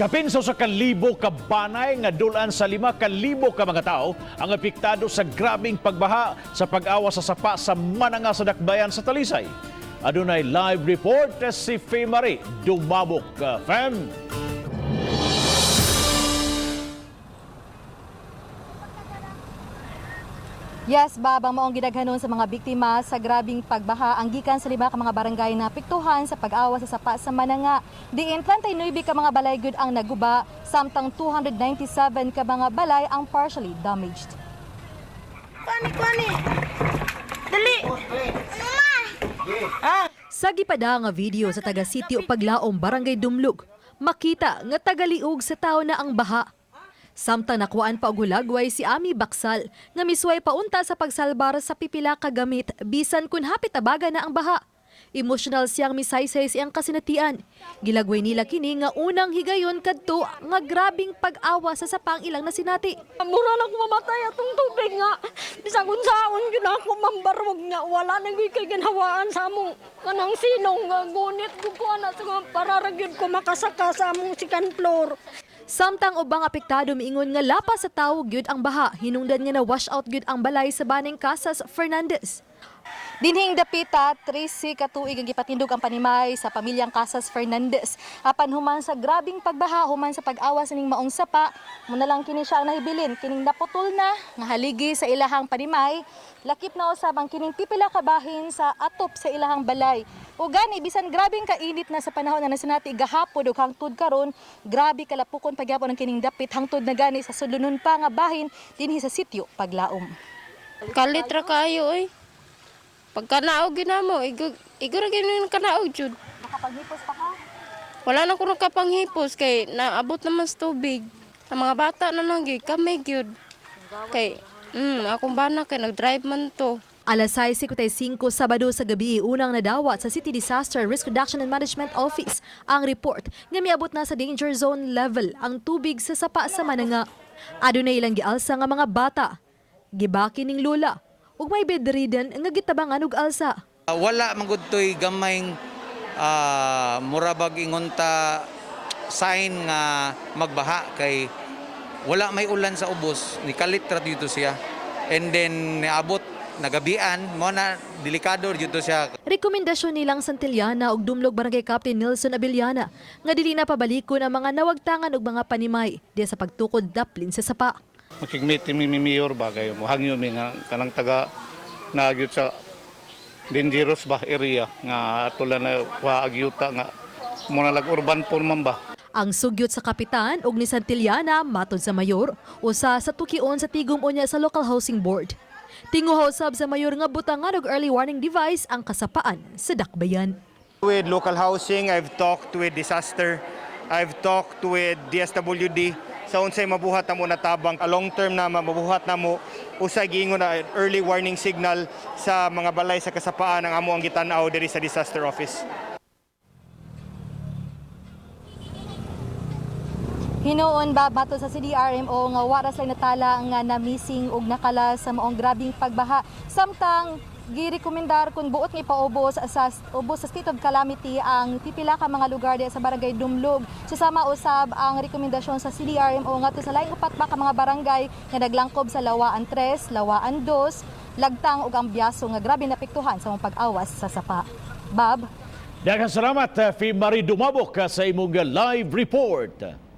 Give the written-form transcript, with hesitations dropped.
Kapin sa 1,000 ka banay nga dulan sa 5,000 ka mga tao ang apektado sa grabing pagbaha sa pag-awas sa sapa sa Mananga sa Dakbayan sa Talisay. Adunay live report si Femari Dumabok. Fem. Yes, Bob, ang maong gidaghanon sa mga biktima sa grabing pagbaha ang gikan sa 5 ka mga barangay na apektuhan sa pag-awas sa sapa sa Mananga. Diin 39 ka mga balay gyud ang naguba, samtang 297 ka mga balay ang partially damaged. Kuani, kuani. Dali. Sa gipada nga video sa taga sitio Paglaom, Barangay Dumlog, makita nga tagaliog sa tao na ang baha. Samtang nakuan pa og hulagway si Ami Baksal nga misway paunta sa pagsalbar sa pipila ka gamit bisan kun hapit tabaga na ang baha. Emotional siyang misaysay siyang kasinatian. Gilagway nila kini nga unang higayon kadto nga grabing pag-awa sa sapang ilang nasinati. Mura na ko mamatay atong tubig nga. Bisag unsaon gyud ako mambarwag nga wala na gyud kay ginhawaan sa among kanang sinong nga gunit ko ko ana sa mga para ra gyud ko makasaka sa among second floor. Samtang ubang apektado miingon nga lapas sa tawo gyud ang baha, hinungdan nga na wash out gyud ang balay sa baning Casas Fernandez. Dinhing dapita, 13 ka tuig ang gipatindog ang panimay sa pamilyang Casas Fernandez. Apan human sa grabing pagbaha, human sa pag-awas ning maong sapa, muna lang kini siya ang nahibilin, kining naputol na nga haligi sa ilahang panimay, lakip na usab ang kining pipila ka bahin sa atop sa ilahang balay. O gani bisan grabing kainit na sa panahon na nasinati gahapon ug hangtod karon, grabe kalapukon pagyapon ang kining dapit hangtod na gani sa sudlonon pa nga bahin dinhi sa sitio Paglaom. Kalit ra kayo oy. Pagkanaog gyud namo, igo igo ra gyud yung kanaog jud. Nakapaghipos pa ka? Wala na ko nakapanghipos kay naabot naman sa tubig. Ang mga bata na lang gyud kami gyud. Kay akong bana kay nag-drive man to. Alas 6:55 Sabado sa gabi, unang nadawat sa City Disaster Risk Reduction and Management Office ang report nga miabot na sa danger zone level ang tubig sa sapa sa Mananga. Adunay ilang gialsa nga mga bata. Gibaki ning lula ug may bedridden nga gitabangan og alsa. Wala man gud to'y gamayng murabag ingon ta sign nga magbaha kay wala may ulan sa ubos, nikalit ra dito siya. And then niabot nagabian mo na, delikado dito siya. Rekomendasyon nilang Santillana ug Dumlog Barangay Captain Nelson Abellana nga dili na pabalikon ang mga nawagtangan og mga panimay diya sa pagtukod daplin sa sapa. Makig-meet mi mi mayor ba kayo mo hangyo mi nga kanang taga nagyud sa dangerous ba area nga ato lang na kuha agyuta nga muna lag urban poor man ba. Ang sugyot sa kapitan og ni Santillana matod sa mayor usa sa tukion sa tigom unya sa local housing board. Tinguha usab sa mayor nga butangan og early warning device ang kasapaan sa Dakbayan. With local housing, I've talked with disaster, I've talked with DSWD sa unsay mabuhat namo na tabang a long term na mabuhat namo usay giingon na early warning signal sa mga balay sa kasapaan ang amo ang gitan-aw diri sa disaster office. Hinuon ba bato sa CDRMO nga wara sila natala nga na-missing og nakala sa maong grabing pagbaha. Samtang girekomendar kung buot nga ipaubos sa ubos sa state of calamity ang pipila ka mga lugar diya sa Barangay Dumlog. Susama usab ang rekomendasyon sa CDRMO ngadto sa laing upat pa ka mga barangay nga naglangkob sa Lawaan 3, Lawaan 2, Lagtang ug ang Biaso nga grabe naapektuhan sa maong pag-awas sa sapa. Bob. Daghang salamat, Fi Marie Dumabok, sa imong live report.